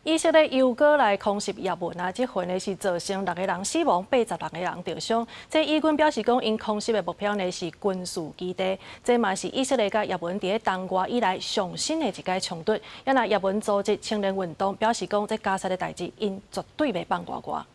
以色列又閣來空襲也門啊！這回呢是造成六个人死亡，86個人著傷。這以軍表示講，𪜶空襲的目標呢是軍事基地。這嘛是以色列佮也門佇咧冬外以來上新的一擺衝突。啊若也門組織青年運動表示講，這加沙的代誌，𪜶絕對袂放過過。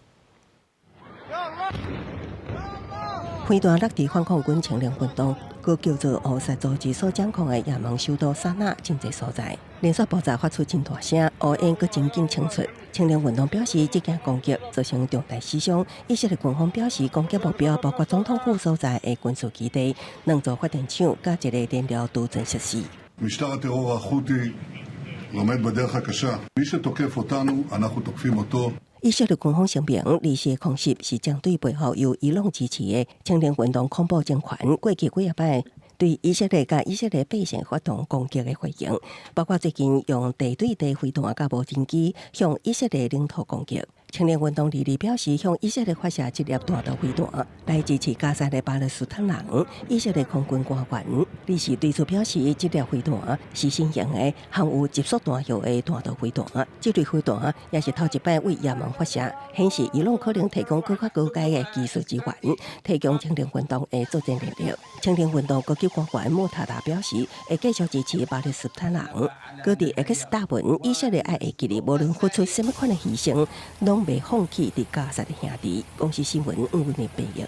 飛彈落佇反抗軍青年運動，閣叫做胡塞組織所掌控的也門首都薩那真濟所在，連續爆炸發出真大聲，烏煙閣真緊衝出。青年運動表示，這件攻擊造成重大死傷。以色列軍方表示，攻擊目標包括總統府所在的軍事基地、兩座發電廠佮一个燃料儲存設施。 משטר הטרור החות'י לומד בדרך הקשה. מי שתוקף אותנו, אנחנו תוקפים אותו. 以色列軍方聲明，二四空襲是針對背後由伊朗支持的青年運動恐怖政權過去幾仔擺對以色列佮以色列百姓發動攻擊的回應，包括最近用地對地飛彈佮無人機向以色列領土攻擊。青年運動二二表示，向以色列發射一粒彈道飛彈來支持加沙的巴勒斯坦人。以色列空軍官員二四對此表示，這粒飛彈是新型的含有集束彈藥的彈道飛彈。這類飛彈也是頭一擺對也門發射，顯示伊朗可能提供閣較高階的技術支援，提供青年運動的作戰能力。青年運動高級官員莫塔達表示，會繼續支持巴勒斯坦人。閣佇 X 貼文，以色列愛會記得，無論付出啥物款的犧牲，攏袂放棄佇加沙的兄弟。公視新聞吳文玲編譯。